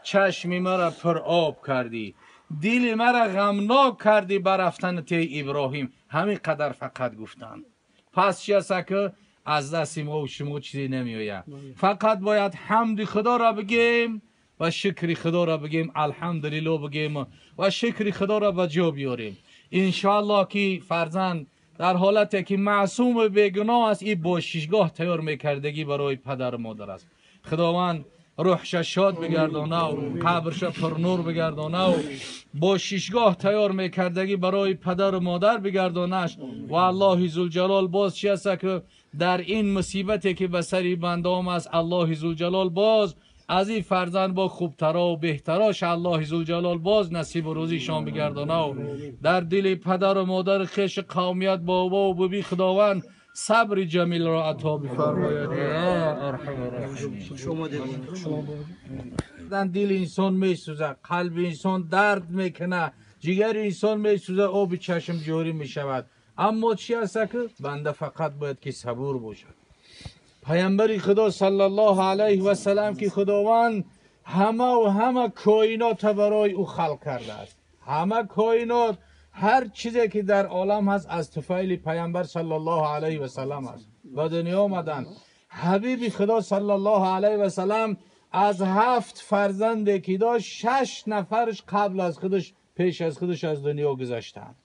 چشمی مرا پر آب کردی، دل مرا غمناک کردی بر رفتن تی ابراهیم. همین قدر فقط گفتن. پس چی است که از دست ما و شما چیزی نمیآید. فقط باید حمد خدا را بگیم و شکر خدا را بگیم، الحمدلله بگیم و شکر خدا را به جا بیاریم. انشاءالله که فرزند در حالتی که معصوم و بیگناه است، این باششگاه تیار میکردگی برای پدر و مادر است. خداوند روحش شاد بگردانه و قبرش پر نور بگردانه و باششگاه تیار میکردگی برای پدر و مادر بگردانش. و الله ذوالجلال باز چی است که در این مصیبتی که به سر بنده است، الله ذوالجلال باز از این فرزند با خوبترا و بهتراش الله ذوالجلال باز نصیب و روزیشان بگردانه و در دل پدر و مادر خویش قومیت بابا و ببی خداوند صبر جمیل را عطا بفرماید. ارحم الراحمین. دل انسان میسوزه، قلب انسان درد میکنه، جگر انسان میسوزه، آب چشم جاری میشود. اما چی است که بنده فقط باید که صبور باشد. پیامبر خدا صلی الله علیه و سلم که خداوند همه و همه کائنات برای او خلق کرده است، همه کائنات، هر چیزی که در عالم هست از طفیل پیامبر صلی الله علیه و سلم است. به دنیا آمدن حبیب خدا صلی الله علیه و سلم از 7 فرزند که داشت، 6 نفرش قبل از خودش، پیش از خودش از دنیا گذشتند.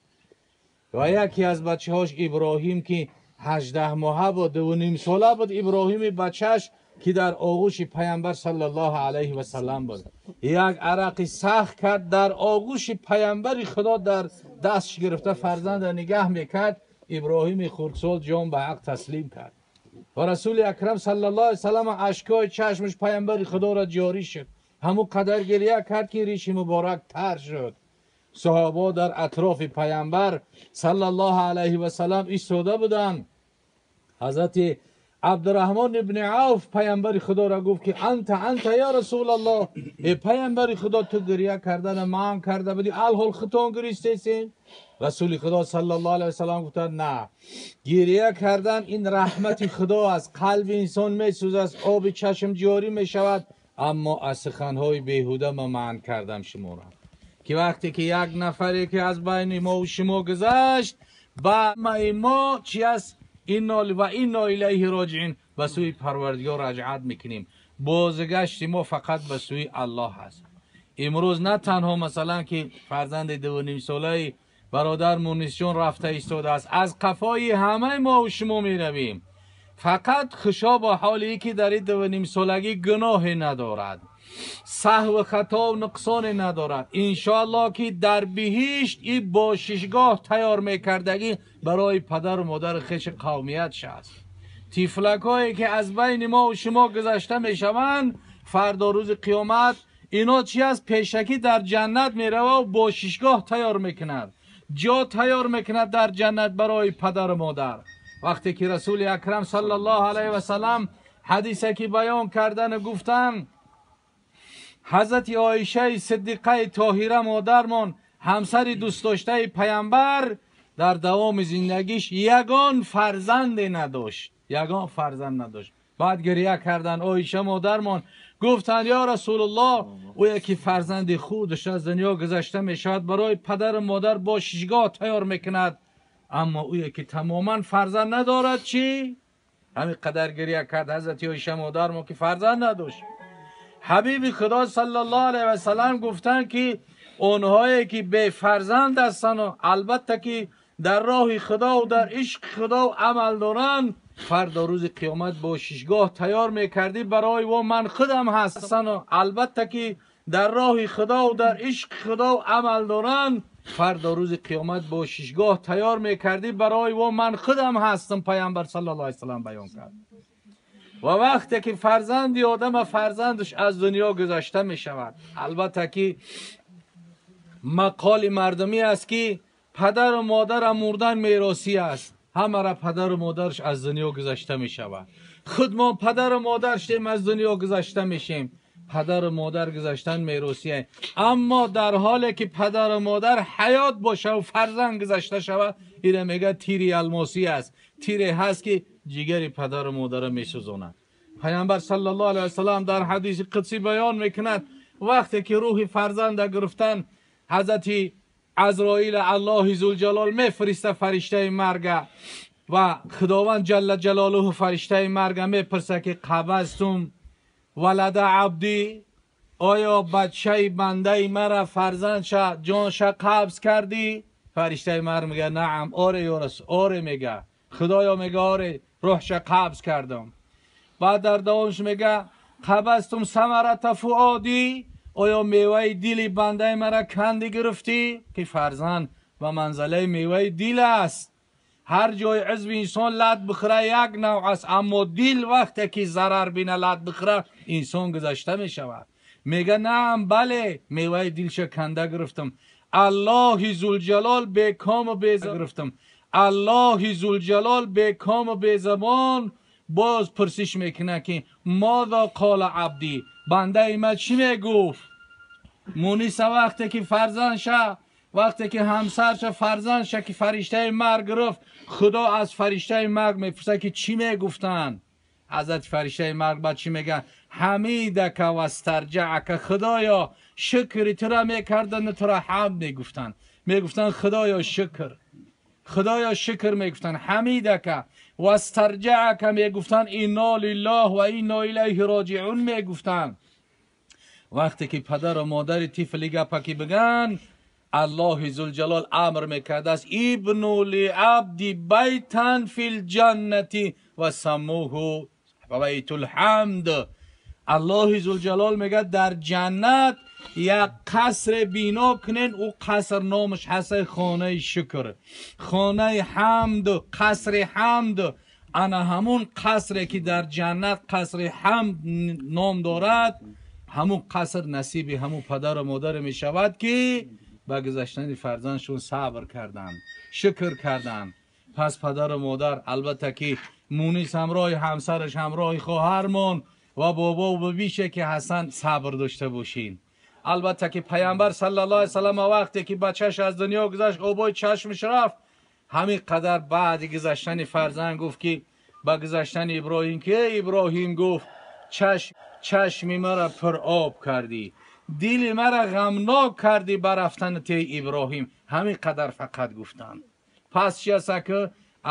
و یکی از بچه هاش ابراهیم که 18 ماهه بود، 2.5 ساله بود، ابراهیم بچهش که در آغوش پیامبر صلی الله علیه و سلم بود، یک عرق سخت کرد در آغوش پیامبر خدا، در دستش گرفته فرزند نگه میکرد. ابراهیم خردسال جان به حق تسلیم کرد و رسول اکرم صلی الله علیه و سلم اشکای چشمش پیامبر خدا را جاری شد. همون قدر گریه کرد که ریش مبارک تر شد. صحابه در اطراف پیامبر صلی الله علیه و سلم ایستاده بودند. حضرت عبدالرحمن ابن عوف پیامبر خدا را گفت که انت یا رسول الله، ای پیامبر خدا تو گریه کردن من کرده بودی، الحال خودتون گریستین. رسول خدا صلی الله علیه و سلم گفتند نه، گریه کردن این رحمت خدا است، قلب انسان میسوزد، آب چشم جاری میشود، اما از سخنهای بیهوده من منع کردم شما را، که وقتی که یک نفری که از بین ما و شما گذشت، با ما چی است؟ اینا و اینا الیه راجعین، به سوی پروردگار رجعت میکنیم. بازگشت ما فقط به سوی الله هست. امروز نه تنها مثلا که فرزند 2.5 ساله برادر مونیسیون رفته ایستاده است، از قفای همه ما و شما میرویم. فقط خوشا با حالی که در این 2.5 سالگی گناه ندارد، سهو و خطا و نقصان ندارد. انشاءالله که در بهشت این باششگاه تیار میکردگی برای پدر و مادر خویش قومیت است. تیفلک هایی که از بین ما و شما گذشته میشوند، فردا روز قیامت اینا چی است؟ پیشکی در جنت میروه و باششگاه تیار میکند، جا تیار میکند در جنت برای پدر و مادر. وقتی که رسول اکرم صلی الله علیه و سلم حدیثی که بیان کردن گفتن، حضرت عایشه صدیقه طاهره مادرمان، همسر دوست داشته پیامبر، در دوام زندگیش یگان فرزند نداشت، یگان فرزند نداشت. بعد گریه کردن عایشه مادرمان، گفتند یا رسول الله، او یکی فرزند خودش از دنیا گذشته میشود، برای پدر و مادر باششگاه تیار میکند، اما او یکی تماما فرزند ندارد چی؟ همین قدر گریه کرد حضرت عایشه مادرمان که فرزند نداشت. حبیب خدا صلی الله علیه و سلم گفتند که اونهایی که بی فرزند هستند و البته که در راه خدا و در عشق خدا و عمل دارند، فردا روز قیامت باششگاه تیار میکردی برای و من خودم هستم و البته که در راه خدا و در عشق خدا و عمل دارند، فردا روز قیامت باششگاه تیار میکردی برای و من خودم هستم. پیامبر صلی الله علیه و سلم بیان کرد. و وقتی که فرزندی آدم فرزندش از دنیا گذشته می شود، البته که مقال مردمی است که پدر و مادر مردن میراثی است، همه را پدر و مادرش از دنیا گذشته می شود. خود ما پدر و مادر شدیم از دنیا گذشته میشیم، پدر و مادر گذشتن میراثیه. اما در حالی که پدر و مادر حیات باشه و فرزند گذشته شود، اینه میگه تیری الماسی است، تیری هست که جگر پدر و مادر میسوزاند. Паёмбар саллаллоҳу алайҳи васаллам дар ҳадиси қудсӣ баён мекунад, вақте ки рӯҳи фарзанда гирифтан, ҳазрати Азроил Аллоҳи Зулҷалол мефириста фариштаи марга ва Худованд ҷалла ҷалолуҳу фариштаи марга мепурса ки қабастум валада абдӣ, оё бачаи бандаи мара фарзандша ҷонша қабз кардӣ? Фариштаи марг мега наам, оре ё расул, оре мега. Худоё мега оре, рӯҳша қабз кардам. Баъд дар давомш мега қабастум самарата фуодӣ, оё меваи дили бандаи мара канди гирифтӣ? Ки фарзанд ба манзалаи меваи дил аст. Ҳар ҷои узви инсон лат бихӯра як навъ аст, аммо дил вақте ки зарар бина лат бихӯра инсон гузашта мешавад. Мега наам, бале, меваи дилша канда гирифтам. Аллоҳи Зулҷалол бекому гирифтам. Аллоҳи Зулҷалол бекому безабон боз пурсиш мекунад ки моза қола абдӣ, бандаи ма чӣ мегуфт? Муниса вақте ки фарзандша, вақте ки ҳамсарша фарзандша ки фариштаи марг гирифт, Худо аз фариштаи марг мепурсад ки чӣ мегуфтанд? Ҳазрати фариштаи марг баъд чӣ мегӯяд? Ҳамидака вастарҷаака, Худоё шукри тура мекарданд, тура ҳамд мегуфтанд. Мегуфтанд Худоё шукр, Худоё шукр мегуфтанд. Ҳамидака вастарҷаака мегуфтанд, инна лиллаҳ ва инна илайҳи роҷиун мегуфтанд. Вақте ки падару модари тифли гапа ки бигӯянд, Аллоҳи Зулҷалол амр мекардааст ибну лиабди байтан фил ҷаннати ва саммуҳу байтулҳамд. Аллоҳи Зулҷалол мегӯяд дар ҷаннат як қасре бино кунен, ӯ қаср номаш ҳаст хонаи шукр, хонаи ҳамд, қасри ҳамд. Ана ҳамун қасре ки дар ҷаннат қасри ҳамд ном дорад, ҳамун қаср насиби ҳамун падару модаре мешавад ки ба гузаштани фарзандшон сабр карданд, шукр карданд. Пас падару модар албатта ки мунис ҳамроҳи ҳамсараш, ҳамроҳи хоҳармон ва бобо ва бибише ки ҳастанд сабр дошта бошин. Албатта ки паёмбар саллаллоҳу алайҳи васаллам вақте ки бачааш аз дунё гузашт, обои чашмаш рафт, ҳамин қадар баъди гузаштани фарзанд гуфт ки ба гузаштани Иброҳим ки эй Иброҳим, гуфт чашми мара пур об кардӣ, дили мара ғамнок кардӣ ба рафтани ти Иброҳим. Ҳамин қадар фақат гуфтанд. Пас чи аст ки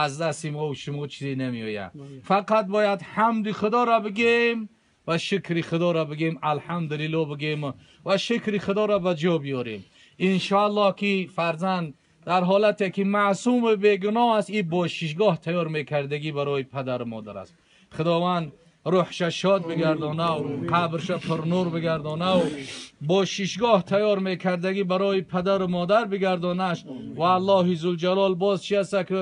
аз дасти мо ва шумо чизе намеояд. Фақат бояд ҳамди Худоро бигем ва шукри Худоро бигем, алҳамдулиллоҳ бигем ва шукри Худоро ба ҷо биёрем. Иншоаллоҳ ки фарзанд дар ҳолате ки маъсуму бегуноҳ аст, ин бошишгоҳ тайёр мекардагӣ барои падару модар аст. Худованд рӯҳша шод бигардонав, қабрша пурнур бигардонав, бошишгоҳ тайёр мекардагӣ барои падару модар бигардонаш. Ва Аллоҳи Зулҷалол боз чи аст ки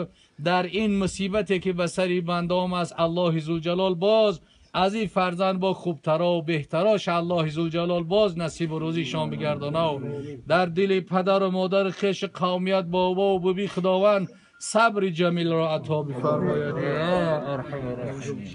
дар ин мусибате ки ба сари банда омааст, Аллоҳи Зулҷалол боз аз ин фарзанд бо хубтаро ва беҳтарош Аллоҳи Зулҷалол боз насибу рӯзишон бигардонав. Дар дили падару модари хеш қавмият бобо ва биби Худованд сабри ҷамилро ато бифармояд. Ё арҳамар роҳимин.